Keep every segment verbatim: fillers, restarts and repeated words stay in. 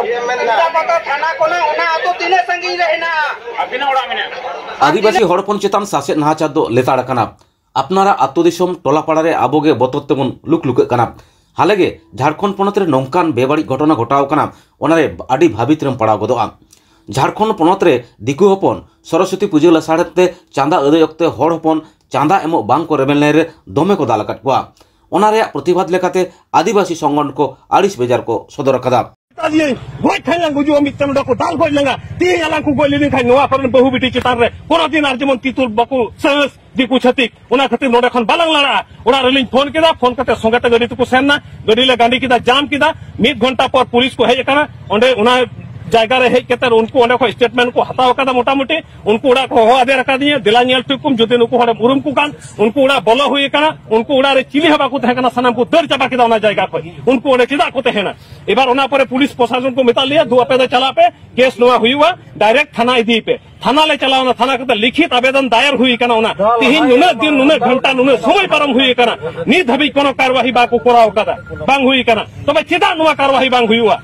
ᱤᱱᱫᱟᱯᱟᱛᱟ ᱛᱷᱟᱱᱟ ᱠᱷᱚᱱᱟᱜ ᱚᱱᱟ ᱟᱹᱛᱩ ᱛᱤᱱᱟᱹᱜ ᱥᱟᱺᱜᱤᱧ ᱨᱮ ᱦᱮᱱᱟᱜᱼᱟ? ᱟᱹᱫᱤᱵᱟᱹᱥᱤ ᱦᱚᱲ ᱦᱚᱯᱚᱱ ᱪᱮᱛᱟᱱ ᱥᱟᱥᱮᱛ ᱱᱟᱦᱟᱪᱟᱨ ᱫᱚ ᱞᱮᱛᱟᱲ ᱟᱠᱟᱱᱟ᱾ ᱟᱯᱱᱟᱨᱟᱜ ᱟᱛᱳ ᱫᱤᱥᱚᱢ ᱴᱚᱞᱟ ᱯᱟᱲᱟ ᱨᱮ ᱟᱵᱚ ᱜᱮ ᱵᱚᱛᱚᱨ ᱛᱮᱵᱚᱱ ᱞᱩᱠᱞᱩᱠᱟᱹᱜ ᱠᱟᱱᱟ᱾ ᱦᱟᱞᱮ ᱜᱮ ᱡᱷᱟᱲᱠᱷᱚᱸᱰ ᱯᱚᱱᱚᱛ ᱨᱮ ᱱᱚᱝᱠᱟᱱ ᱵᱮᱵᱟᱹᱲᱤᱡ ᱜᱷᱚᱴᱚᱱᱟ ᱜᱷᱚᱴᱟᱣ ᱟᱠᱟᱱᱟ, ᱚᱱᱟᱨᱮ ᱟᱹᱰᱤ ᱵᱷᱟᱹᱵᱤᱛ ᱨᱮᱢ ᱯᱟᱲᱟᱣ ᱜᱚᱫᱚᱜᱼᱟ᱾ ᱡᱷᱟᱲᱠᱷᱚᱸᱰ ᱯᱚᱱᱚᱛ ᱨᱮ ᱫᱤᱠᱩ ᱦᱚᱯᱚᱱ ᱥᱚᱨᱚᱥᱚᱛᱤ ᱯᱩᱡᱟᱹ ᱞᱟᱥᱟᱲᱦᱮᱫ ᱛᱮ ᱪᱟᱸᱫᱟ ᱟᱹᱫᱟᱹᱭ ᱚᱠᱛᱮ ᱦᱚᱲ ᱦᱚᱯᱚᱱ ᱪᱟᱸᱫᱟ ᱮᱢᱚᱜ ᱵᱟᱝ ᱠᱚ ᱨᱮᱵᱮᱱ ᱞᱮᱱ ᱨᱮ ᱫᱚᱢᱮ ᱠᱚ ᱫᱟᱞ ᱟᱠᱟᱫ ᱠᱚᱣᱟ᱾ ᱚᱱᱟ ᱨᱮᱭᱟᱜ ᱯᱨᱚᱛᱤᱵᱟᱫ ᱞᱮᱠᱟᱛᱮ ᱟᱹᱫᱤᱵᱟᱹᱥᱤ ᱥᱚᱝᱜᱚᱴᱷᱚᱱ ᱠᱚ ᱟᱹᱲᱤᱥ ᱵᱮᱡᱟᱨ ᱠᱚ ᱥᱚᱫᱚᱨ ᱟᱠᱟᱫᱟ᱾ ᱟᱹᱞᱤᱧ ᱜᱚᱡ ᱠᱷᱟᱱ ᱞᱟᱝ ᱜᱩᱡᱩᱜᱼᱟ, ᱢᱤᱫᱴᱮᱱ ᱱᱚᱰᱮ ᱠᱚ ᱫᱟᱞ ᱜᱚᱡ ᱞᱟᱝᱟ᱾ ᱛᱮᱦᱮᱧ ᱟᱞᱟᱝ ᱠᱚ ᱜᱚᱡ ᱞᱮᱱ ᱠᱷᱟᱱ ᱱᱚᱣᱟ ᱠᱚᱨᱮᱱ ᱵᱟᱹᱦᱩ ᱵᱤᱴᱤ ᱪᱮᱛᱟᱱ ᱨᱮ ᱠᱳᱱᱳ ᱫᱤᱱ ᱟᱨ ᱡᱮᱢᱚᱱ ᱛᱤ ᱛᱩᱞ ᱵᱟᱠᱚ ᱥᱟᱦᱥ ᱫᱤᱠᱩ ᱪᱷᱟᱹᱛᱤᱠ, ᱚᱱᱟ ᱠᱷᱟᱹᱛᱤᱨ ᱱᱚᱰᱮ ᱠᱷᱚᱱ ᱵᱟᱞᱟᱝ ᱞᱟᱲᱟᱜᱼᱟ᱾ ᱚᱲᱟᱜ ᱨᱮᱞᱤᱧ ᱯᱷᱳᱱ ᱠᱮᱫᱟ, ᱯᱷᱳᱱ ᱠᱟᱛᱮ ᱥᱚᱸᱜᱮ ᱛᱮ ᱜᱟᱹᱰᱤ ᱛᱮᱠᱚ ᱥᱮᱱ ᱱᱟ, ᱜᱟᱹᱰᱤ ᱞᱮ ᱜᱟᱹᱰᱤ ᱠᱮᱫᱟ, ᱡᱟᱢ ᱠᱮᱫᱟ᱾ ᱢᱤᱫ ᱜᱷᱚᱱᱴᱟ ᱯᱚᱨ ᱯᱩᱞᱤᱥ ᱠᱚ ᱦᱮᱡ ᱟᱠᱟᱱᱟ᱾ ᱚᱸᱰᱮ ᱚᱱᱟ ᱡᱟᱭᱜᱟ ᱨᱮ ᱦᱮᱡ ᱠᱟᱛᱮ ᱩᱱᱠᱩ ᱚᱸᱰᱮ ᱠᱷᱚᱱ ᱥᱴᱮᱴᱢᱮᱱᱴ ᱠᱚ ᱦᱟᱛᱟᱣ ᱟᱠᱟᱫᱟ ᱢᱚᱴᱟᱢᱩᱴᱤ᱾ ᱩᱱᱠᱩ ᱚᱲᱟᱜ ᱠᱚ ᱦᱚᱦᱚ ᱟᱫᱮᱨ ᱟᱠᱟᱫᱤᱧᱟ, "ᱫᱮᱞᱟ ᱧᱮᱞ ᱦᱚᱪᱚ ᱠᱚᱢ, ᱡᱩᱫᱤ ᱱᱩᱠᱩ ᱦᱚᱲᱮᱢ ᱩᱨᱩᱢ ᱠᱚ ᱠᱷᱟᱱ᱾" ᱩᱱᱠᱩ ᱚᱲᱟᱜ ᱵᱚᱞᱚ ᱦᱩᱭ ᱟᱠᱟᱱᱟ᱾ ᱩᱱᱠᱩ ᱚᱲᱟᱜ ᱨᱮ ᱪᱤᱞᱤ ᱦᱚᱸ ᱵᱟᱠᱚ ᱛᱟᱦᱮᱸ ᱠᱟᱱᱟ, ᱥᱟᱱᱟᱢ ᱠᱚ ᱫᱟᱹᱲ ᱪᱟᱵᱟ ᱠᱮᱫᱟ ᱚᱱᱟ ᱡᱟᱭᱜᱟ ᱠᱷᱚᱱ᱾ ᱩᱱᱠᱩ ᱚᱸᱰᱮ ᱪᱮᱫᱟᱜ ᱠᱚ ᱛᱟᱦᱮᱱᱟ? ᱮᱵᱟᱨ ᱚᱱᱟ ᱯᱚᱨᱮ ᱯᱩᱞᱤᱥ ᱯᱨᱚᱥᱟᱥᱚᱱ ᱠᱚ ᱢᱮᱛᱟ ᱞᱮᱭᱟ, "ᱫᱩ, ᱟᱯᱮ ᱫᱚ ᱪᱟᱞᱟᱜ ᱯᱮ, ᱠᱮᱥ ᱱᱚᱣᱟ ᱦᱩᱭᱩᱜᱼᱟ, ᱰᱟᱭᱨᱮᱠᱴ ᱛᱷᱟᱱᱟ ᱤᱫᱤᱭ ᱯᱮ᱾" ᱛᱷᱟᱱᱟ ᱞᱮ ᱪᱟᱞᱟᱣ ᱮᱱᱟ, ᱛᱷᱟᱱᱟ ᱠᱟᱛᱮ ᱞᱤᱠᱷᱤᱛ ᱟᱵᱮᱫᱚᱱ ᱫᱟᱭᱮᱨ ᱦᱩᱭ ᱟᱠᱟᱱᱟ᱾ ᱚᱱᱟ ᱛᱤᱦᱤᱧ ᱱᱩᱱᱟᱹᱜ ᱫᱤᱱ, ᱱᱩᱱᱟᱹᱜ ᱜᱷᱚᱱᱴᱟ, ᱱᱩᱱᱟᱹᱜ ᱥᱚᱢᱚᱭ ᱯᱟᱨᱚᱢ ᱦᱩᱭ ᱟᱠᱟᱱᱟ, ᱱᱤᱛ ᱫᱷᱟᱹᱵᱤᱡ ᱠᱳᱱᱳ ᱠᱟᱨᱣᱟᱦᱤ ᱵᱟᱠᱚ ᱠᱚᱨᱟᱣ ᱟᱠᱟᱫᱟ, ᱵᱟᱝ ᱦᱩᱭ ᱟᱠᱟᱱᱟ᱾ ᱛᱚᱵᱮ ᱪᱮᱫᱟᱜ ᱱᱚᱣᱟ ᱠᱟᱨᱣᱟᱦᱤ ᱵᱟᱝ ᱦᱩᱭᱩᱜᱼᱟ?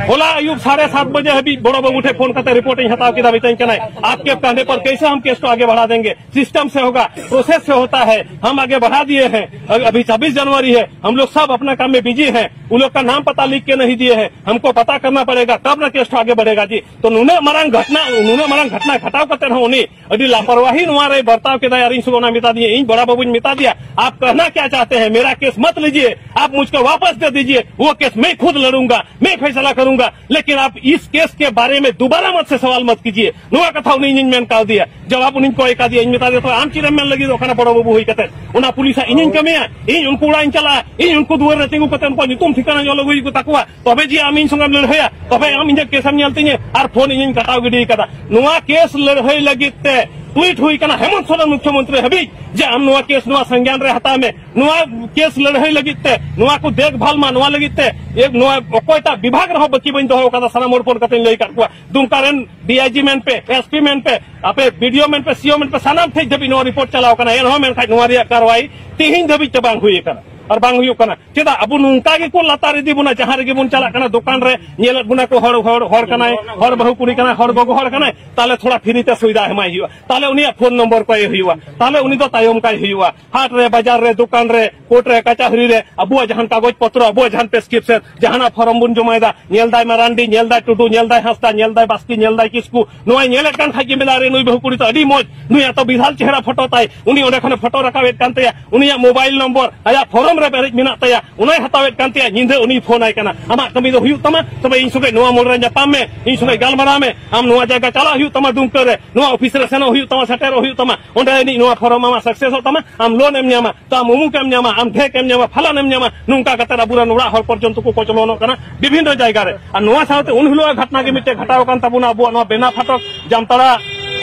ᱦᱚᱞᱟ ᱟᱹᱭᱩᱵ ᱥᱟᱲᱮ ᱥᱟᱛ ᱵᱟᱡᱮ ᱦᱟᱹᱵᱤᱡ ᱵᱚᱲᱚ ᱵᱟᱹᱵᱩ ᱴᱷᱮᱱ ᱯᱷᱳᱱ ᱠᱟᱛᱮ ᱨᱤᱯᱳᱨᱴ ᱤᱧ ᱦᱟᱛᱟᱣ ᱠᱮᱫᱟ, ᱢᱮᱛᱟᱹᱧ ᱠᱟᱱᱟᱭ, "आपके कहने पर कैसे हम केस को आगे बढ़ा देंगे? सिस्टम से होगा, प्रोसेस से होता है, हम आगे बढ़ा दिए हैं। अभी छब्बीस जनवरी है, हम लोग सब अपना काम में बिजी हैं, उन लोग का नाम पता लिख के नहीं दिए हैं, हमको पता करना पड़ेगा, तब ना केस आगे बढ़ेगा जी।" ᱛᱚ ᱱᱩᱱᱟᱹᱜ ᱢᱟᱨᱟᱝ ᱜᱷᱚᱴᱱᱟ, ᱱᱩᱱᱟᱹᱜ ᱢᱟᱨᱟᱝ ᱜᱷᱚᱴᱱᱟ ᱜᱷᱟᱴᱟᱣ ᱠᱟᱛᱮ ᱦᱚᱸ ᱩᱱᱤ ᱟᱹᱰᱤ ᱞᱟᱯᱚᱨᱣᱟᱦᱤ ᱱᱚᱣᱟ ᱨᱮ ᱵᱟᱨᱛᱟᱣ ᱠᱮᱫᱟᱭ᱾ ᱟᱨ ᱤᱧ ᱥᱚᱸᱜᱮ ᱚᱱᱟ ᱢᱮᱛᱟ ᱫᱤᱧᱟ, ᱤᱧ ᱵᱚᱲᱟ ᱵᱟᱹᱵᱩᱧ ᱢᱮᱛᱟ ᱫᱮᱭᱟ, "आप कहना क्या चाहते हैं? मेरा केस मत लीजिए, आप मुझको वापस दे दीजिए, वो केस मैं खुद लड़ूंगा, मैं फैसला करूंगा, लेकिन आप इस केस के बारे में दोबारा मुझसे सवाल मत कीजिए।" ᱱᱚᱣᱟ ᱠᱟᱛᱷᱟ ᱩᱱᱤ ᱤᱧᱤᱧ ᱢᱮᱱ ᱠᱟᱣᱫᱮᱭᱟ, ᱡᱟᱣᱟᱵ ᱩᱱᱤᱧ ᱠᱚᱭ ᱠᱟᱫᱮᱭᱟ᱾ ᱤᱧ ᱢᱮᱛᱟ ᱫᱮᱭᱟ, "ᱛᱚᱵᱮ ᱟᱢ ᱪᱮᱫ ᱮᱢ ᱢᱮᱱ ᱞᱟᱹᱜᱤᱫᱚᱜ ᱠᱟᱱᱟ ᱵᱚᱲᱚ ᱵᱟᱹᱵᱩ ᱦᱩᱭ ᱠᱟᱛᱮ? ᱚᱱᱟ ᱯᱩᱞᱤᱥᱟᱜ ᱤᱧᱤᱧ ᱠᱟᱹᱢᱤᱭᱟ, ᱤᱧ ᱩᱱᱠᱩ ᱚᱲᱟᱜ ᱤᱧ ᱪᱟᱞᱟᱜᱼᱟ, ᱤᱧ ᱩᱱᱠᱩ ᱫᱩᱣᱟᱹᱨ ᱨᱮ ᱛᱤᱸᱜᱩ ᱠᱟᱛᱮ ᱩᱱᱠᱩᱣᱟᱜ ᱧᱩᱛᱩᱢ ᱴᱷᱤᱠᱟᱹᱱᱟᱧ ᱚᱞ ᱟᱹᱜᱩᱭ ᱛᱟᱠᱚᱣᱟ, ᱛᱚᱵᱮ ᱡᱮ ᱟᱢ ᱤᱧ ᱥᱚᱸᱜᱮᱢ ᱞᱟᱹᱲᱦᱟᱹᱭᱟ, ᱛᱚᱵᱮ ᱟᱢ ᱤᱧᱟᱹᱜ ᱠᱮᱥ ᱮᱢ ᱧᱮᱞ ᱛᱤᱧᱟᱹ?" ᱟᱨ ᱯᱷᱳᱱ ᱤᱧᱤᱧ ᱠᱟᱴᱟᱣ ᱜᱤᱰᱤ ᱠᱟᱫᱟ᱾ ᱱᱚᱣᱟ ᱠᱮᱥ ᱞᱟᱹᱲᱦᱟᱹᱭ ᱞᱟᱹᱜᱤᱫ ᱛᱮ ᱴᱩᱭᱤᱴ ᱦᱩᱭ ᱠᱟᱱᱟ ᱦᱮᱢᱚᱱᱛ ᱥᱚᱨᱮᱱ ᱢᱩᱠᱷᱭᱚᱢᱚᱱᱛᱨᱤ ᱦᱟᱹᱵᱤᱡ ᱡᱮ, "ᱟᱢ ᱱᱚᱣᱟ ᱠᱮᱥ ᱱᱚᱣᱟ ᱥᱚᱝᱜᱮᱭᱟᱱ ᱨᱮ ᱦᱟᱛᱟᱣ ᱢᱮ, ᱱᱚᱣᱟ ᱠᱮᱥ ᱞᱟᱹᱲᱦᱟᱹᱭ ᱞᱟᱹᱜᱤᱫ ᱛᱮ, ᱱᱚᱣᱟ ᱠᱚ ᱫᱮᱠᱷᱵᱷᱟᱞ ᱢᱟ, ᱱᱚᱣᱟ ᱞᱟᱹᱜᱤᱫ ᱛᱮ ᱮ, ᱱᱚᱣᱟ ᱚᱠᱚᱭᱴᱟᱜ ᱵᱤᱵᱷᱟᱜᱽ ᱨᱮᱦᱚᱸ ᱵᱟᱹᱠᱤ ᱵᱟᱹᱧ ᱫᱚᱦᱚ ᱠᱟᱫᱟ, ᱥᱟᱱᱟᱢ ᱦᱚᱲ ᱯᱷᱳᱱ ᱠᱟᱛᱮᱧ ᱞᱟᱹᱭ ᱠᱟᱫ ᱠᱚᱣᱟ, ᱫᱩᱢᱠᱟ ᱨᱮᱱ ᱰᱤ ᱟᱭ ᱡᱤ ᱢᱮᱱ ᱯᱮ, ᱮᱥ ᱯᱤ ᱢᱮᱱ ᱯᱮ, ᱟᱯᱮ ᱵᱤ ᱰᱤ ᱳ ᱢᱮᱱ ᱯᱮ, ᱥᱤ ᱳ ᱢᱮᱱ ᱯᱮ, ᱥᱟᱱᱟᱢ ᱴᱷᱮᱡ ᱫᱷᱟᱹᱵᱤᱡ ᱱᱚᱣᱟ ᱨᱤᱯᱳᱨᱴ ᱪᱟᱞᱟᱣ ᱠᱟᱱᱟ, ᱮᱱᱦᱚᱸ ᱢᱮᱱᱠᱷᱟᱱ ᱱᱚᱣᱟ ᱨᱮᱭᱟᱜ ᱠᱟᱨᱣᱟᱭ ᱛᱤᱦᱤᱧ ᱫᱷᱟᱹᱵᱤᱡ ᱛᱮ ᱵᱟᱝ ᱦᱩᱭ ᱟᱠᱟᱱᱟ᱾ ᱟᱨ ᱵᱟᱝ ᱦᱩᱭᱩᱜ ᱠᱟᱱᱟ᱾ ᱪᱮᱫᱟᱜ ᱟᱵᱚ ᱱᱚᱝᱠᱟ ᱜᱮᱠᱚ ᱞᱟᱛᱟᱨ ᱤᱫᱤ ᱵᱚᱱᱟ? ᱡᱟᱦᱟᱸ ᱨᱮᱜᱮ ᱵᱚᱱ ᱪᱟᱞᱟᱜ ᱠᱟᱱᱟ, ᱫᱚᱠᱟᱱ ᱨᱮ ᱧᱮᱞᱮᱫ ᱵᱚᱱᱟ ᱠᱚ, ᱦᱚᱲ, ᱦᱚᱲ, ᱦᱚᱲ ᱠᱟᱱᱟᱭ, ᱦᱚᱲ ᱵᱟᱹᱦᱩ ᱠᱩᱲᱤ ᱠᱟᱱᱟᱭ, ᱦᱚᱲ ᱜᱚᱜᱚ ᱦᱚᱲ ᱠᱟᱱᱟᱭ, ᱛᱟᱦᱞᱮ ᱛᱷᱚᱲᱟ free ᱛᱮ ᱥᱩᱵᱤᱫᱷᱟ ᱮᱢᱟᱭ ᱦᱩᱭᱩᱜᱼᱟ᱾ ᱛᱟᱦᱞᱮ ᱩᱱᱤᱭᱟᱜ phone number ᱠᱚᱭ ᱦᱩᱭᱩᱜᱼᱟ᱾ ᱛᱟᱦᱞᱮ ᱩᱱᱤ ᱫᱚ ᱛᱟᱭᱚᱢ ᱠᱟᱭ ᱦᱩᱭᱩᱜᱼᱟ᱾ ᱦᱟᱴ ᱨᱮ, ᱵᱟᱡᱟᱨ ᱨᱮ, ᱫᱚᱠᱟᱱ ᱨᱮ, court ᱨᱮ, ᱠᱟᱪᱟᱦᱟᱹᱨᱤ ᱨᱮ ᱟᱵᱚᱣᱟᱜ ᱡᱟᱦᱟᱱ ᱠᱟᱜᱚᱡᱽ ᱯᱚᱛᱨᱚ, ᱟᱵᱚᱣᱟᱜ ᱡᱟᱦᱟᱱ prescription, ᱡᱟᱦᱟᱱᱟᱜ form ᱵᱚᱱ ᱡᱚᱢᱟᱭᱮᱫᱟ, ᱧᱮᱞ ᱫᱟᱭ ᱢᱟᱨᱟᱱᱰᱤ, ᱧᱮᱞ ᱫᱟᱭ ᱴᱩᱰᱩ, ᱧᱮᱞ ᱫᱟᱭ ᱦᱟᱸᱥᱫᱟ, ᱧᱮᱞ ᱫᱟᱭ ᱵᱟᱥᱠᱮ, ᱧᱮᱞ ᱫᱟᱭ ᱠᱤᱥᱠᱩ, ᱱᱚᱣᱟᱭ ᱧᱮᱞᱮᱫ ᱠᱟᱱ ᱠᱷᱟᱡ ᱜᱮ ᱢᱮᱱᱫᱟ, "ᱟᱨᱮ, ᱱᱩᱭ ᱵᱟᱹᱦᱩ ᱠᱩᱲᱤ ᱛᱚ ᱟᱹᱰᱤ ᱢᱚᱡᱽ, ᱱᱩᱭᱟᱜ ᱛᱚ ᱵᱤᱥᱟᱞ ᱪᱮᱦᱨᱟ ᱯᱷᱳᱴᱳ ᱛᱟᱭ, ᱩᱱᱤ ᱚᱸᱰᱮ ᱠᱷᱚᱱᱮ ᱯᱷᱳᱴᱳ ᱨᱟᱠᱟᱵᱮᱫ ᱠᱟᱱ ᱛᱟᱭᱟ, ᱩᱱᱤᱭᱟᱜ mobile number, ᱟᱭᱟᱜ form ᱨᱮ ᱯᱮᱨᱮᱡ ᱢᱮᱱᱟᱜ ᱛᱟᱭᱟ, ᱚᱱᱟᱭ ᱦᱟᱛᱟᱣᱮᱫ ᱠᱟᱱ ᱛᱟᱭᱟ, ᱧᱤᱫᱟᱹ ᱩᱱᱤᱭ ᱯᱷᱳᱱ ᱟᱭ ᱠᱟᱱᱟ, ᱟᱢᱟᱜ ᱠᱟᱹᱢᱤ ᱫᱚ ᱦᱩᱭᱩᱜ ᱛᱟᱢᱟ, ᱛᱚᱵᱮ ᱤᱧ ᱥᱚᱸᱜᱮ ᱱᱚᱣᱟ ᱢᱳᱲ ᱨᱮ ᱧᱟᱯᱟᱢ ᱢᱮ, ᱤᱧ ᱥᱚᱸᱜᱮ ᱜᱟᱞᱢᱟᱨᱟᱣ ᱢᱮ, ᱟᱢ ᱱᱚᱣᱟ ᱡᱟᱭᱜᱟ ᱪᱟᱞᱟᱜ ᱦᱩᱭᱩᱜ ᱛᱟᱢᱟ ᱫᱩᱢᱠᱟᱹ ᱨᱮ, ᱱᱚᱣᱟ office ᱨᱮ ᱥᱮᱱᱚᱜ ᱦᱩᱭᱩᱜ ᱛᱟᱢᱟ, ᱥᱮᱴᱮᱨᱚᱜ ᱦᱩᱭᱩᱜ ᱛᱟᱢᱟ, ᱚᱸᱰᱮ ᱟᱹᱱᱤᱡ ᱱᱚᱣᱟ form ᱟᱢᱟᱜ successᱚᱜ ᱛᱟᱢᱟ, ᱟᱢ loan ᱮᱢ ᱧᱟᱢᱟ, ᱛᱚ ᱟᱢ ᱩᱢᱩᱠ ᱮᱢ ᱧᱟᱢᱟ, ᱟᱢ ᱰᱷᱮᱠ ᱮᱢ ᱧᱟᱢᱟ, ᱯᱷᱟᱞᱟᱱ ᱮᱢ ᱧᱟᱢᱟ", ᱱᱚᱝᱠᱟ ᱠᱟᱛᱮ ᱟᱵᱚᱨᱮᱱ ᱚᱲᱟᱜ ᱦᱚᱲ ᱯᱚᱨᱡᱚᱱᱛᱚ ᱠᱚ ᱠᱚᱪᱞᱚᱱᱚᱜ ᱠᱟᱱᱟ ᱵᱤᱵᱷᱤᱱᱱᱚ ᱡᱟᱭᱜᱟ ᱨᱮ᱾ ᱟᱨ ᱱᱚᱣᱟ ᱥᱟᱶᱛᱮ ᱩᱱ ᱦᱤᱞᱳᱜ ᱜᱷᱚᱴᱱᱟ ᱜᱮ ᱢᱤᱫᱴᱮᱡ ᱜᱷᱚᱴᱟᱣ ᱟᱠᱟᱱ ᱛᱟᱵᱚᱱᱟ ᱟᱵᱚᱣᱟᱜ ᱱᱚᱣᱟ ᱵᱮᱱᱟ ᱯᱷᱟᱴᱚᱠ ᱡᱟᱢᱛᱟᱲᱟ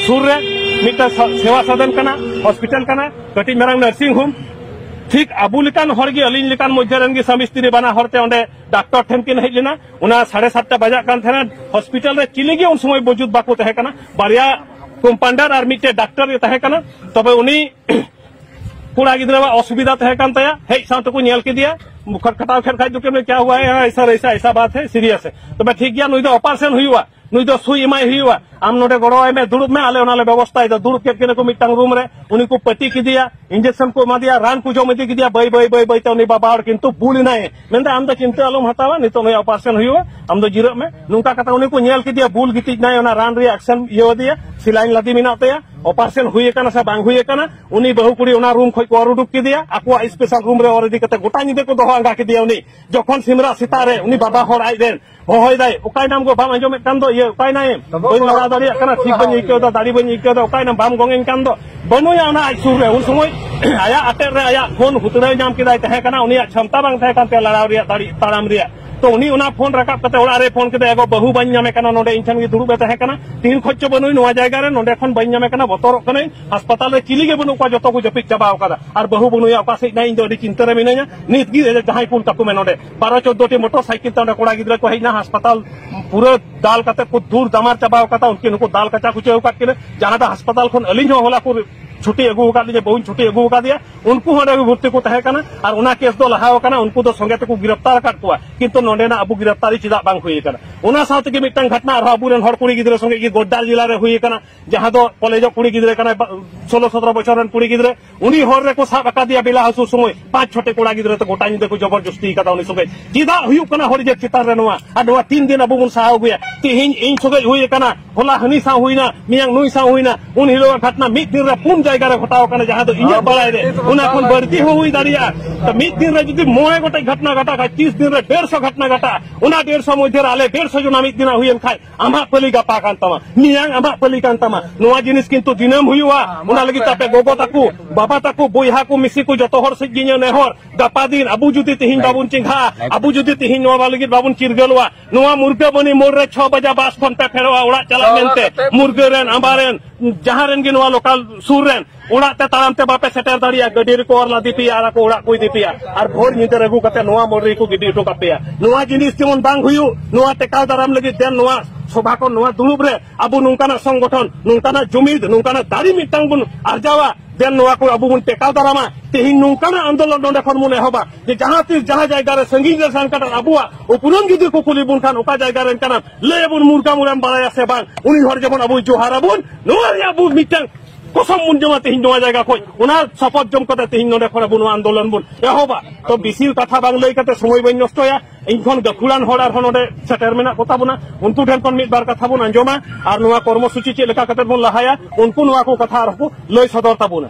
ᱥᱩᱨ ᱨᱮ ᱢᱤᱫᱴᱮᱡ ᱥᱟ-, ᱥᱮᱵᱟ ᱥᱚᱫᱚᱱ ᱠᱟᱱᱟ, hospital ᱠᱟᱱᱟ, ᱠᱟᱹᱴᱤᱡ ᱢᱟᱨᱟᱝ nursing home᱾ ᱴᱷᱤᱠ ᱟᱵᱚ ᱞᱮᱠᱟᱱ ᱦᱚᱲ ᱜᱮ, ᱟᱹᱞᱤᱧ ᱞᱮᱠᱟᱱ ᱢᱚᱫᱽᱫᱷᱮ ᱨᱮᱱ ᱜᱮ ᱥᱟᱢᱤ ᱥᱛᱨᱤ ᱵᱟᱱᱟ ᱦᱚᱲ ᱛᱮ ᱚᱸᱰᱮ ᱰᱟᱠᱛᱚᱨ ᱴᱷᱮᱱ ᱠᱤᱱ ᱦᱮᱡ ᱞᱮᱱᱟ᱾ ᱚᱱᱟ ᱥᱟᱲᱮ ᱥᱟᱛᱴᱟ ᱵᱟᱡᱟᱜ ᱠᱟᱱ ᱛᱟᱦᱮᱱᱟ᱾ Hospital ᱨᱮ ᱪᱤᱞᱤ ᱜᱮ ᱩᱱ ᱥᱚᱢᱚᱭ ᱢᱚᱡᱩᱫ ᱵᱟᱠᱚ ᱛᱟᱦᱮᱸ ᱠᱟᱱᱟ᱾ ᱵᱟᱨᱭᱟ compounder ᱟᱨ ᱢᱤᱫᱴᱮᱡ ᱰᱟᱠᱛᱚᱨ ᱜᱮ ᱛᱟᱦᱮᱸ ᱠᱟᱱᱟ᱾ ᱛᱚᱵᱮ ᱩᱱᱤ ᱠᱚᱲᱟ ᱜᱤᱫᱽᱨᱟᱹᱣᱟᱜ ᱚᱥᱩᱵᱤᱫᱷᱟ ᱛᱟᱦᱮᱸ ᱠᱟᱱ ᱛᱟᱭᱟ, ᱦᱮᱡ ᱥᱟᱶ ᱛᱮᱠᱚ ᱧᱮᱞ ᱠᱮᱫᱮᱭᱟ, ᱠᱷᱟᱴ ᱠᱷᱟᱴᱟᱣ ᱠᱷᱮᱛ ᱠᱷᱟᱡ ᱫᱚ ᱠᱮ, "ᱠᱭᱟ ᱦᱩᱣᱟ ᱦᱟᱭ, ᱥᱟᱨ, ᱮᱥᱟ, ᱮᱥᱟ ᱵᱟᱛ ᱦᱟᱭ, serious ᱦᱟᱭ, ᱛᱚᱵᱮ ᱴᱷᱤᱠ ᱜᱮᱭᱟ, ᱱᱩᱭ ᱫᱚ operation ᱦᱩᱭᱩᱜᱼᱟ, ᱱᱩᱭ ᱫᱚ ᱥᱩᱭ ᱮᱢᱟᱭ ᱦᱩᱭᱩᱜᱼᱟ, ᱟᱢ ᱱᱚᱰᱮ ᱜᱚᱲᱚ ᱟᱭ ᱢᱮ, ᱫᱩᱲᱩᱵ ᱢᱮ, ᱟᱞᱮ ᱚᱱᱟ ᱞᱮ ᱵᱮᱵᱚᱥᱛᱷᱟᱭᱮᱫᱟ᱾" ᱫᱩᱲᱩᱵ ᱠᱮᱫ ᱠᱤᱱᱟ ᱠᱚ ᱢᱤᱫᱴᱟᱝ room ᱨᱮ, ᱩᱱᱤ ᱠᱚ ᱯᱟᱹᱴᱤ ᱠᱮᱫᱮᱭᱟ, injection ᱠᱚ ᱮᱢᱟ ᱫᱮᱭᱟ, ᱨᱟᱱ ᱠᱚ ᱡᱚᱢ ᱤᱫᱤ ᱠᱮᱫᱮᱭᱟ, ᱵᱟᱹᱭ ᱵᱟᱹᱭ ᱵᱟᱹᱭ ᱵᱟᱹᱭ ᱛᱮ ᱩᱱᱤ ᱵᱟᱵᱟ ᱦᱚᱲ ᱠᱤᱱᱛᱩ ᱵᱩᱞ ᱮᱱᱟᱭ, ᱢᱮᱱᱫᱟ, "ᱟᱢ ᱫᱚ ᱪᱤᱱᱛᱟᱹ ᱟᱞᱚᱢ ᱦᱟᱛᱟᱣᱟ, ᱱᱤᱛᱚᱜ ᱱᱩᱭ operation ᱦᱩᱭᱩᱜᱼᱟ, ᱟᱢ ᱫᱚ ᱡᱤᱨᱟᱹᱜ ᱢᱮ᱾" ᱱᱚᱝᱠᱟ ᱠᱟᱛᱮ ᱩᱱᱤ ᱠᱚ ᱧᱮᱞ ᱠᱮᱫᱮᱭᱟ, ᱵᱩᱞ ᱜᱤᱛᱤᱡ ᱱᱟᱭ, ᱚᱱᱟ ᱨᱟᱱ ᱨᱮᱭᱟᱜ action ᱤᱭᱟᱹ ᱟᱫᱮᱭᱟ, saline ᱞᱟᱫᱮ ᱢᱮᱱᱟᱜ ᱛᱟᱭᱟ, operation ᱦᱩᱭ ᱟᱠᱟᱱᱟ ᱥᱮ ᱵᱟᱝ ᱦᱩᱭ ᱟᱠᱟᱱᱟ, ᱩᱱᱤ ᱵᱟᱹᱦᱩ ᱠᱩᱲᱤ ᱚᱱᱟ room ᱠᱷᱚᱡ ᱠᱚ ᱚᱨ ᱩᱰᱩᱠ ᱠᱮᱫᱮᱭᱟ, ᱟᱠᱚᱣᱟᱜ special room ᱨᱮ ᱚᱨ ᱤᱫᱤ ᱠᱟᱛᱮ ᱜᱚᱴᱟ ᱧᱤᱫᱟᱹ ᱠᱚ ᱫᱚᱦᱚ ᱟᱸᱜᱟ ᱠᱮᱫᱮᱭᱟ᱾ ᱩᱱᱤ ᱡᱚᱠᱷᱚᱱ ᱥᱤᱢᱨᱟᱜ ᱥᱮᱛᱟᱜ ᱨᱮ ᱩᱱᱤ ᱵᱟᱵᱟ ᱦᱚᱲ ᱟᱡ ᱨᱮᱱ ᱦᱚᱦᱚᱭᱮᱫᱟᱭ, "ᱚᱠᱟᱭᱱᱟᱢ ᱜᱚ, ᱵᱟᱢ ᱟᱸᱡᱚᱢᱮᱫ ᱠᱟᱱ ᱫᱚ? ᱤᱭᱟᱹ, ᱚᱠᱟᱭᱱᱟᱭᱮᱢ? ᱵᱟᱹᱧ ᱞᱟᱲᱟᱣ ᱫᱟᱲᱮᱭᱟᱜ ᱠᱟᱱᱟ, ᱴᱷᱤᱠ ᱵᱟᱹᱧ ᱟᱹᱭᱠᱟᱹᱣ ᱮᱫᱟ, ᱫᱟᱲᱮ ᱵᱟᱹᱧ ᱟᱹᱭᱠᱟᱹᱣ ᱮᱫᱟ, ᱚᱠᱟᱭᱱᱟᱢ? ᱵᱟᱢ ᱜᱚᱝ ᱤᱧ ᱠᱟᱱ ᱫᱚ?" ᱵᱟᱹᱱᱩᱭᱟ ᱚᱱᱟ ᱟᱡ ᱥᱩᱨ ᱨᱮ᱾ ᱩᱱ ᱥᱚᱢᱚᱭ ᱟᱭᱟᱜ ᱟᱴᱮᱫ ᱨᱮ ᱟᱭᱟᱜ phone ᱦᱩᱛᱲᱟᱹᱣ ᱧᱟᱢ ᱠᱮᱫᱟᱭ, ᱛᱟᱦᱮᱸ ᱠᱟᱱᱟ, ᱩᱱᱤᱭᱟᱜ ᱪᱷᱟᱢᱛᱟ ᱵᱟᱝ ᱛᱟᱦᱮᱸ ᱠᱟᱱ ᱛᱟᱭᱟ ᱞᱟᱲᱟᱣ ᱨᱮᱭᱟᱜ, ᱫᱟᱲᱮ ᱛᱟᱲᱟᱢ ᱨᱮᱭᱟᱜ᱾ ᱛᱚ ᱩᱱᱤ ᱚᱱᱟ phone ᱨᱟᱠᱟᱵ ᱠᱟᱛᱮ ᱚᱲᱟᱜ ᱨᱮᱭ ᱯᱷᱳᱱ ᱠᱮᱫᱟ, "ᱮ ᱜᱚ, ᱵᱟᱹᱦᱩ ᱵᱟᱹᱧ ᱧᱟᱢᱮ ᱠᱟᱱᱟ, ᱱᱚᱰᱮ ᱤᱧ ᱴᱷᱮᱱ ᱜᱮ ᱫᱩᱲᱩᱵ ᱮ ᱛᱟᱦᱮᱸ ᱠᱟᱱᱟ, ᱛᱤᱱ ᱠᱷᱚᱡ ᱪᱚ ᱵᱟᱹᱱᱩᱭ ᱱᱚᱣᱟ ᱡᱟᱭᱜᱟ ᱨᱮ, ᱱᱚᱰᱮ ᱠᱷᱚᱱ ᱵᱟᱹᱧ ᱧᱟᱢᱮ ᱠᱟᱱᱟ, ᱵᱚᱛᱚᱨᱚᱜ ᱠᱟᱹᱱᱟᱹᱧ, ᱦᱟᱥᱯᱟᱛᱟᱞ ᱨᱮ ᱪᱤᱞᱤ ᱜᱮ ᱵᱟᱹᱱᱩᱜ ᱠᱚᱣᱟ, ᱡᱚᱛᱚ ᱠᱚ ᱡᱟᱹᱯᱤᱫ ᱪᱟᱵᱟᱣ ᱠᱟᱫᱟ, ᱟᱨ ᱵᱟᱹᱦᱩ ᱵᱟᱹᱱᱩᱭᱟ, ᱚᱠᱟ ᱥᱮᱫ ᱱᱟᱭ, ᱤᱧ ᱫᱚ ᱟᱹᱰᱤ ᱪᱤᱱᱛᱟᱹ ᱨᱮ ᱢᱤᱱᱟᱹᱧᱟ, ᱱᱤᱛ ᱜᱮ ᱡᱟᱦᱟᱸᱭ ᱠᱩᱞ ᱠᱟᱠᱚ ᱢᱮ ᱱᱚᱰᱮ᱾" ᱵᱟᱨᱚ ᱪᱳᱫᱽᱫᱳ ᱴᱤ ᱢᱚᱴᱚᱨ ᱥᱟᱭᱠᱮᱞ ᱛᱮ ᱚᱸᱰᱮ ᱠᱚᱲᱟ ᱜᱤᱫᱽᱨᱟᱹ ᱠᱚ ᱦᱮᱡ ᱮᱱᱟ, ᱦᱟᱥᱯᱟᱛᱟᱞ ᱯᱩᱨᱟᱹ ᱫᱟᱞ ᱠᱟᱛᱮ ᱠᱚ ᱫᱩᱨ ᱫᱟᱢᱟᱨ ᱪᱟᱵᱟᱣ ᱠᱟᱫᱟ, ᱩᱱᱠᱤᱱ ᱦᱚᱸᱠᱚ ᱫᱟᱞ ᱠᱟᱪᱟ ᱠᱩᱪᱟᱹᱣ ᱟᱠᱟᱫ ᱠᱤᱱᱟ, ᱡᱟᱦᱟᱸ ᱫᱚ ᱦᱟᱥᱯᱟᱛᱟᱞ ᱠᱷᱚᱱ ᱟᱹᱞᱤᱧ ᱦᱚᱸ ᱦᱚᱞᱟ ᱠᱚ ᱪᱷᱩᱴᱤ ᱟᱹᱜᱩ ᱟᱠᱟᱫ ᱞᱤᱧᱟ, ᱵᱟᱹᱦᱩᱧ ᱪᱷᱩᱴᱤ ᱟᱹᱜᱩ ᱟᱠᱟᱫᱮᱭᱟ, ᱩᱱᱠᱩ ᱦᱚᱸ ᱚᱸᱰᱮ ᱜᱮ ᱵᱷᱚᱨᱛᱤ ᱠᱚ ᱛᱟᱦᱮᱸ ᱠᱟᱱᱟ᱾ ᱟᱨ ᱚᱱᱟ ᱠᱮᱥ ᱫᱚ ᱞᱟᱦᱟ ᱟᱠᱟᱱᱟ, ᱩᱱᱠᱩ ᱫᱚ ᱥᱚᱸᱜᱮ ᱛᱮᱠᱚ ᱜᱤᱨᱟᱯᱛᱟᱨ ᱟᱠᱟᱫ ᱠᱚᱣᱟ, ᱠᱤᱱᱛᱩ ᱱᱚᱸᱰᱮᱱᱟᱜ ᱟᱵᱚ ᱜᱤᱨᱟᱯᱛᱟᱨᱤ ᱪᱮᱫᱟᱜ ᱵᱟᱝ ᱦᱩᱭ ᱟᱠᱟᱱᱟ? ᱚᱱᱟ ᱥᱟᱶ ᱛᱮᱜᱮ ᱢᱤᱫᱴᱟᱝ ᱜᱷᱚᱴᱱᱟ ᱟᱨᱦᱚᱸ ᱟᱵᱚᱨᱮᱱ ᱦᱚᱲ ᱠᱩᱲᱤ ᱜᱤᱫᱽᱨᱟᱹ ᱥᱚᱸᱜᱮ ᱜᱮ ᱜᱳᱰᱰᱟ ᱡᱮᱞᱟ ᱨᱮ ᱦᱩᱭ ᱟᱠᱟᱱᱟ, ᱡᱟᱦᱟᱸ ᱫᱚ ᱠᱚᱞᱮᱡᱚᱜ ᱠᱩᱲᱤ ᱜᱤᱫᱽᱨᱟᱹ ᱠᱟᱱᱟᱭ, ᱵᱟ-, ᱥᱳᱞᱳ ᱥᱚᱛᱨᱚ ᱵᱚᱪᱷᱚᱨ ᱨᱮᱱ ᱠᱩᱲᱤ ᱜᱤᱫᱽᱨᱟᱹ, ᱩᱱᱤ ᱦᱚᱨ ᱨᱮᱠᱚ ᱥᱟᱵ ᱟᱠᱟᱫᱮᱭᱟ ᱵᱮᱞᱟ ᱦᱟᱹᱥᱩᱨ ᱥᱚᱢᱚᱭ, ᱯᱟᱸᱪ ᱪᱷᱚᱴᱤ ᱠᱚᱲᱟ ᱜᱤᱫᱽᱨᱟᱹ ᱛᱮ ᱜᱚᱴᱟ ᱧᱤᱫᱟᱹ ᱠᱚ ᱡᱚᱵᱚᱨ ᱡᱚᱥᱛᱤ ᱟᱠᱟᱫᱟ ᱩᱱᱤ ᱥᱚᱸᱜᱮ᱾ ᱪᱮᱫᱟᱜ ᱦᱩᱭᱩᱜ ᱠᱟᱱᱟ ᱦᱚᱲ ᱡᱟᱹᱛ ᱪᱮᱛᱟᱱ ᱨᱮ ᱱᱚᱣᱟ? ᱟᱨ ᱱᱚᱣᱟ ᱛᱤᱱ ᱫᱤᱱ ᱟᱵᱚ ᱵᱚᱱ ᱥᱟᱦᱟᱣ ᱟᱹᱜᱩᱭᱟ? ᱛᱤᱦᱤᱧ ᱤᱧ ᱥᱚᱸᱜᱮ ᱦᱩᱭ ᱟᱠᱟᱱᱟ, ᱦᱚᱞᱟ ᱦᱟᱹᱱᱤ ᱥᱟᱶ ᱦᱩᱭᱱᱟ, ᱢᱮᱭᱟᱝ ᱱᱩᱭ ᱥᱟᱶ ᱦᱩᱭᱱᱟ, ᱩᱱ ᱦᱤᱞᱳᱜ ᱜᱷᱚᱴᱱᱟ ᱢᱤᱫ ᱫᱤᱱ ᱨᱮ ᱯᱩᱱ ᱡᱟᱭᱜᱟ ᱨᱮ ᱜᱷᱚᱴᱟᱣ ᱟᱠᱟᱱᱟ, ᱡᱟᱦᱟᱸ ᱫᱚ ᱤᱧᱟᱹᱜ ᱵᱟᱲᱟᱭ ᱨᱮ ᱚᱱᱟ ᱠᱷᱚᱱ ᱵᱟᱹᱲᱛᱤ ᱦᱚᱸ ᱦᱩᱭ ᱫᱟᱲᱮᱭᱟᱜᱼᱟ᱾ ᱛᱚ ᱢᱤᱫ ᱫᱤᱱ ᱨᱮ ᱡᱩᱫᱤ ᱢᱚᱬᱮ ᱜᱚᱴᱮᱡ ᱜᱷᱚᱴᱱᱟ ᱜᱷᱚᱴᱟᱜ ᱠᱷᱟᱡ, ᱛᱤᱥ ᱫᱤᱱ ᱨᱮ ᱰᱮᱲᱥᱚ ᱜᱷᱚᱴᱱᱟ ᱜᱷᱚᱴᱟᱜᱼᱟ, ᱚᱱᱟ ᱰᱮᱲᱥᱚ ᱢᱚᱫᱽᱫᱷᱮ ᱨᱮ ᱟᱞᱮ ᱰᱮᱲᱥᱚ ᱡᱚᱱᱟ ᱢᱤᱫ ᱫᱤᱱᱟᱜ ᱦᱩᱭᱮᱱ ᱠᱷᱟᱡ, ᱟᱢᱟᱜ ᱯᱟᱹᱞᱤ ᱜᱟᱯᱟ ᱠᱟᱱ ᱛᱟᱢᱟ, ᱢᱮᱭᱟᱝ ᱟᱢᱟᱜ ᱯᱟᱹᱞᱤ ᱠᱟᱱ ᱛᱟᱢᱟ᱾ ᱱᱚᱣᱟ ᱡᱤᱱᱤᱥ ᱠᱤᱱᱛᱩ ᱫᱤᱱᱟᱹᱢ ᱦᱩᱭᱩᱜᱼᱟ᱾ ᱚᱱᱟ ᱞᱟᱹᱜᱤᱫ ᱛᱮ ᱟᱯᱮ ᱜᱚᱜᱚ ᱛᱟᱠᱚ, ᱵᱟᱵᱟ ᱛᱟᱠᱚ, ᱵᱚᱭᱦᱟ ᱠᱚ, ᱢᱤᱥᱤ ᱠᱚ, ᱡᱚᱛᱚ ᱦᱚᱲ ᱥᱮᱫ ᱜᱮ ᱤᱧᱟᱹᱜ ᱱᱮᱦᱚᱨ, ᱜᱟᱯᱟ ᱫᱤᱱ ᱟᱵᱚ ᱡᱩᱫᱤ ᱛᱤᱦᱤᱧ ᱵᱟᱵᱚᱱ ᱪᱮᱸᱜᱷᱟᱜᱼᱟ, ᱟᱵᱚ ᱡᱩᱫᱤ ᱛᱤᱦᱤᱧ ᱱᱚᱣᱟ ᱞᱟᱹᱜᱤᱫ ᱵᱟᱵᱚᱱ ᱪᱤᱨᱜᱟᱹᱞᱚᱜᱼᱟ, ᱱᱚᱣᱟ ᱢᱩᱨᱜᱟᱹ ᱵᱟᱹᱱᱤ ᱢᱳᱲ ᱨᱮ ᱪᱷᱚ ᱵᱟᱡᱟ ᱵᱟᱥ ᱠᱷᱚᱱ ᱯᱮ ᱯᱷᱮᱰᱚᱜᱼᱟ ᱚᱲᱟᱜ ᱪᱟᱞᱟᱜ ᱢᱮᱱᱛᱮ, ᱢᱩᱨᱜᱟᱹ ᱨᱮᱱ, ᱟᱢᱵᱟ ᱨᱮᱱ, ᱡᱟᱦᱟᱸ ᱨᱮᱱ ᱜᱮ ᱱᱚᱣᱟ ᱞᱳᱠᱟᱞ ᱥᱩᱨ ᱨᱮᱱ, ᱚᱲᱟᱜ ᱛᱮ ᱛᱟᱲᱟᱢ ᱛᱮ ᱵᱟᱯᱮ ᱥᱮᱴᱮᱨ ᱫᱟᱲᱮᱭᱟᱜᱼᱟ, ᱜᱟᱹᱰᱤ ᱨᱮᱠᱚ ᱚᱨ ᱞᱟᱫᱮ ᱯᱮᱭᱟ ᱟᱨ ᱟᱠᱚ ᱚᱲᱟᱜ ᱠᱚ ᱤᱫᱤ ᱯᱮᱭᱟ, ᱟᱨ ᱵᱷᱳᱨ ᱧᱤᱫᱟᱹ ᱨᱮ ᱟᱹᱜᱩ ᱠᱟᱛᱮ ᱱᱚᱣᱟ ᱢᱳᱲ ᱨᱮᱠᱚ ᱜᱤᱰᱤ ᱦᱚᱴᱚ ᱠᱟᱯᱮᱭᱟ᱾ ᱱᱚᱣᱟ ᱡᱤᱱᱤᱥ ᱡᱮᱢᱚᱱ ᱵᱟᱝ ᱦᱩᱭᱩᱜ, ᱱᱚᱣᱟ ᱴᱮᱠᱟᱣ ᱫᱟᱨᱟᱢ ᱞᱟᱹᱜᱤᱫ ᱫᱮᱱ ᱱᱚᱣᱟ ᱥᱚᱵᱷᱟ ᱠᱷᱚᱱ ᱱᱚᱣᱟ ᱫᱩᱲᱩᱵ ᱨᱮ ᱟᱵᱚ ᱱᱚᱝᱠᱟᱱᱟᱜ ᱥᱚᱝᱜᱚᱴᱷᱚᱱ, ᱱᱚᱝᱠᱟᱱᱟᱜ ᱡᱩᱢᱤᱫ, ᱱᱚᱝᱠᱟᱱᱟᱜ ᱫᱟᱲᱮ ᱢᱤᱫᱴᱟᱝ ᱵᱚᱱ ᱟᱨᱡᱟᱣᱟ, ᱫᱮᱱ ᱱᱚᱣᱟ ᱠᱚ ᱟᱵᱚ ᱵᱚᱱ ᱴᱮᱠᱟᱣ ᱫᱟᱨᱟᱢᱟ᱾ ᱛᱮᱦᱮᱧ ᱱᱚᱝᱠᱟᱱᱟᱜ ᱟᱱᱫᱳᱞᱚᱱ ᱱᱚᱰᱮ ᱠᱷᱚᱱ ᱵᱚᱱ ᱮᱦᱚᱵᱟ ᱡᱮ ᱡᱟᱦᱟᱸ ᱛᱤᱥ ᱡᱟᱦᱟᱸ ᱡᱟᱭᱜᱟ ᱨᱮ ᱥᱟᱺᱜᱤᱧ ᱨᱮ ᱥᱮᱱ ᱠᱟᱛᱮ ᱟᱵᱚᱣᱟᱜ ᱩᱯᱨᱩᱢ ᱡᱩᱫᱤ ᱠᱚ ᱠᱩᱞᱤ ᱵᱚᱱ ᱠᱷᱟᱱ, ᱚᱠᱟ ᱡᱟᱭᱜᱟ ᱨᱮᱱ ᱠᱟᱱᱟᱢ, ᱞᱟᱹᱭ ᱟᱵᱚᱱ ᱢᱩᱨᱜᱟᱢ ᱩᱨᱮᱢ ᱵᱟᱲᱟᱭᱟ ᱥᱮ ᱵᱟᱝ, ᱩᱱᱤ ᱦᱚᱲ ᱡᱮᱢᱚᱱ ᱟᱵᱚᱭ ᱡᱚᱦᱟᱨ ᱟᱵᱚᱱ, ᱱᱚᱣᱟ ᱨᱮᱭᱟᱜ ᱟᱵᱚ ᱢᱤᱫᱴᱟᱝ ᱠᱚᱥᱚᱢ ᱵᱚᱱ ᱡᱚᱢᱟ ᱛᱮᱦᱮᱧ ᱱᱚᱣᱟ ᱡᱟᱭᱜᱟ ᱠᱷᱚᱱ᱾ ᱚᱱᱟ ᱥᱚᱯᱚᱛ ᱡᱚᱢ ᱠᱟᱛᱮ ᱛᱮᱦᱮᱧ ᱱᱚᱰᱮ ᱠᱷᱚᱱ ᱟᱵᱚ ᱱᱚᱣᱟ ᱟᱱᱫᱳᱞᱚᱱ ᱵᱚᱱ ᱮᱦᱚᱵᱟ᱾ ᱛᱚ ᱵᱮᱥᱤ ᱠᱟᱛᱷᱟ ᱵᱟᱝ ᱞᱟᱹᱭ ᱠᱟᱛᱮ ᱥᱚᱢᱚᱭ ᱵᱟᱹᱧ ᱱᱚᱥᱴᱚᱭᱟ᱾ ᱤᱧ ᱠᱷᱚᱱ ᱜᱟᱹᱠᱷᱩᱲᱟᱱ ᱦᱚᱲ ᱟᱨᱦᱚᱸ ᱱᱚᱰᱮ ᱥᱮᱴᱮᱨ ᱢᱮᱱᱟᱜ ᱠᱚ ᱛᱟᱵᱚᱱᱟ, ᱩᱱᱠᱩ ᱴᱷᱮᱱ ᱠᱷᱚᱱ ᱢᱤᱫ ᱵᱟᱨ ᱠᱟᱛᱷᱟ ᱵᱚᱱ ᱟᱸᱡᱚᱢᱟ ᱟᱨ ᱱᱚᱣᱟ ᱠᱚᱨᱢᱚ ᱥᱩᱪᱤ ᱪᱮᱫ ᱞᱮᱠᱟ ᱠᱟᱛᱮ ᱵᱚᱱ ᱞᱟᱦᱟᱭᱟ, ᱩᱱᱠᱩ ᱱᱚᱣᱟ ᱠᱚ ᱠᱟᱛᱷᱟ ᱟᱨᱦᱚᱸ ᱠᱚ ᱞᱟᱹᱭ ᱥᱚᱫᱚᱨ ᱛᱟᱵᱚᱱᱟ᱾